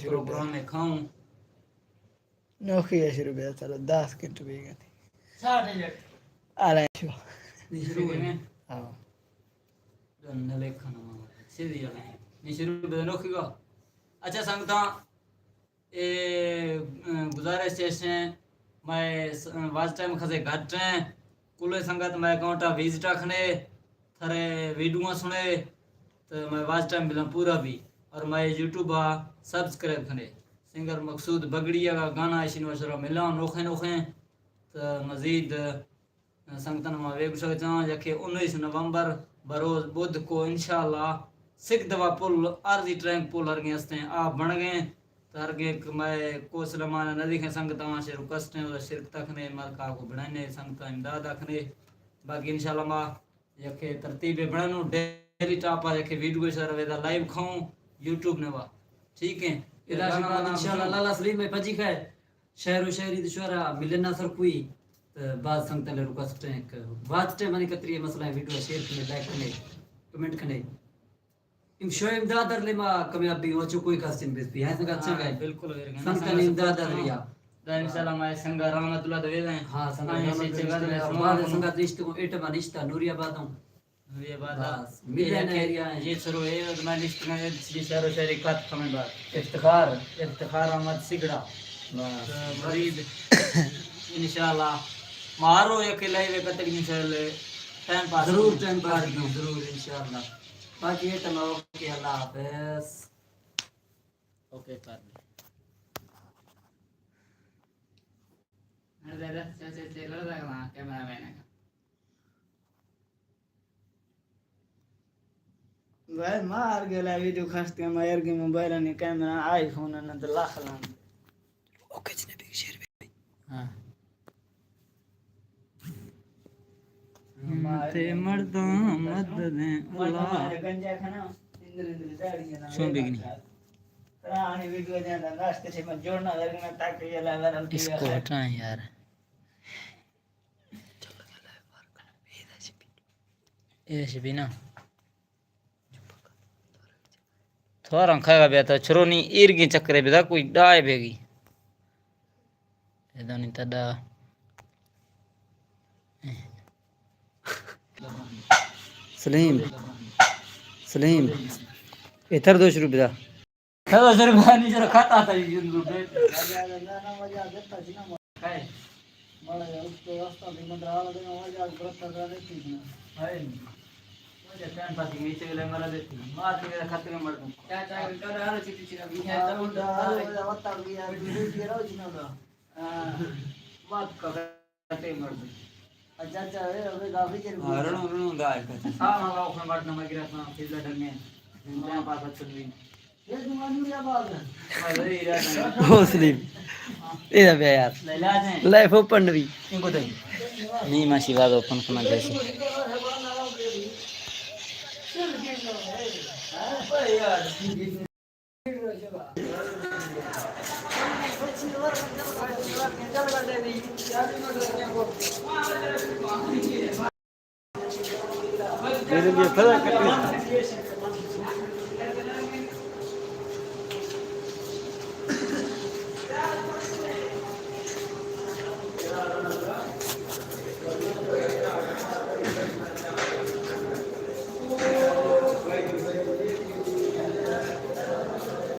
پروگرام ءَ کھاؤں۔ نوکی ءَ شروع بیا، چلو، دہ سیکنڈ بیگا تھی۔ ساٹھ منٹ۔ آلا شو۔ نی شروع ہے۔ ہاں۔ ڈن نہ لکھنا ماما۔ سیدھی آلا ہے۔ نی شروع بیا نوکی کا۔ اچھا سنگتاں، اے، ا، گزارش چیشیں، مئے س-، واچ ٹائم کھسے گھٹ ہیں۔ کلیں سنگت مئے اکاؤنٹ ءَ وزٹ ءَ کھنے، تھرے ویڈیو سنے، تو مئے واچ ٹائم بلاں پورا بی، اور مئے یوٹیوب ءَ سبسکرائب کھنے۔ سنگر مقصود بگڑی ءَ گانا اشی نو شرا ملاں نوخیں نوخیں، تو مزید سنگتاں ما وے گوشگ چاہاں، یکے انیس نومبر بروز بدھ کو انشاءاللہ سکھ دوا پل، عارضی ٹرینک پل ہرگیں ہستیں، آ بنگیں، تو ہرگیں کہ مئے کو سلیمان ءَ نہ دیکھیں سنگتاں، شرکت ہیں، شرکت کھنے، ملکا کو بنائنے، سنگتاں امداد کھنے۔ باقی انشاءاللہ ما یکے ترتیب بنانو، ڈیلی ٹاپ آ یکے ویڈیو شر ویدا لائیو کھاؤں یوٹیوب نوا۔ ٹھیک ہے؟ ادا شکر، انشاءاللہ لالا سلیم میں پجی کھائے۔ شہر و شہری دشورا ملنا سر کوئی، تو بعض سنگتاں لے ریکویسٹ ہیں کہ واچ ٹائم منی کتری مسئلہ ہے، ویڈیو شیئر کھنے، لائک کھنے، کمنٹ کھنے۔ ام شو امداد در لے ما کامیاب بھی ہوں، چو کوئی کاسٹم بیس بھی ہے سنگت ہاں، چنگا ہے۔ بالکل، ویر گنا سنگت سنگت نے امداد در لیا۔ دا انشاءاللہ ما سنگا رحمت اللہ دوے دیں۔ ہاں، سنگت ہاں، رحمت اللہ سے چنگا دے، بعد سنگت رشتے کو ایٹم نشتا، نوری آباد ہوں۔ نوری آباد بس، ملے یہ نا کہ ایریا ہے۔ یہ شروع ہے، اور میں لسٹ میں یہ شہر و شہری خط کمیں بات۔ افتخار۔ افتخار احمد سگڑا۔ بس۔ تو مرید، انشاءاللہ، مارو یک لائیو کتک انشاءاللہ، ٹائم پاس ضرور کریں۔ ٹائم پاس کریں، ضرور انشاءاللہ۔ باقی یہ تمام اوکے، اللہ حافظ۔ اوکے، کر لیں۔ ہر ذرا چل، چل، چل، لڑ رہا ہے وہاں کیمرہ مین کا۔ بھائی، ما ہر گلا ویڈیو کھاستے ہیں، ما ہر گے موبائل نے کیمرہ، آئی فون نے تو لاکھ لان۔ اوکے جناب، شیئر بھی۔ ہاں۔ تے مردم مدد ہیں اللہ۔ چون بگنی؟ اس کو ہٹائیں یار۔ اے شبینا۔ تھوراں کھگا بیتا، چرونی ایرگیں چکرے بدا کوئی ڈائے بیگی۔ اے دانی تدا۔ سلیم۔ سلیم۔ اتر دو شروع بدا۔ کدو زربانی جرا کھتا تا جن رو بیٹھ۔ کائے؟ ماڑا اس تو واسطہ بھی مدرا والا دے، ماڑا جا برتا دا دیتی نا۔ ہائے۔ مجھے ٹائم پاس کی نیچے لے مرا دیتی۔ مار کے میرا خط میں مر دوں۔ کیا چاہے کر رہا ہے، چیٹی چیٹی بھی ہے، تو ہاں، وتا بھی ہے، دوسری بھی ہے، روز نہ دا۔ ہاں۔ بات کا کتے مرد۔ اچھا، اچھا، اے، ابے گافی چل گئی۔ ہاں، رنو، رنو، دا ہے کتے۔ ہاں، ہاں، ہاں، مرد نہ مگر اپنا فضلہ ڈنگے۔ ٹائم پاس اچھا بھی۔ یہ تو مانو کیا بات ہے؟ ہاں، وہی رہا ہے۔ او سلیم۔ اے بیا یار۔ لائف اوپن بھی۔ ان کو دے۔ نہیں، ماشی بعد اوپن کرنا جیسے۔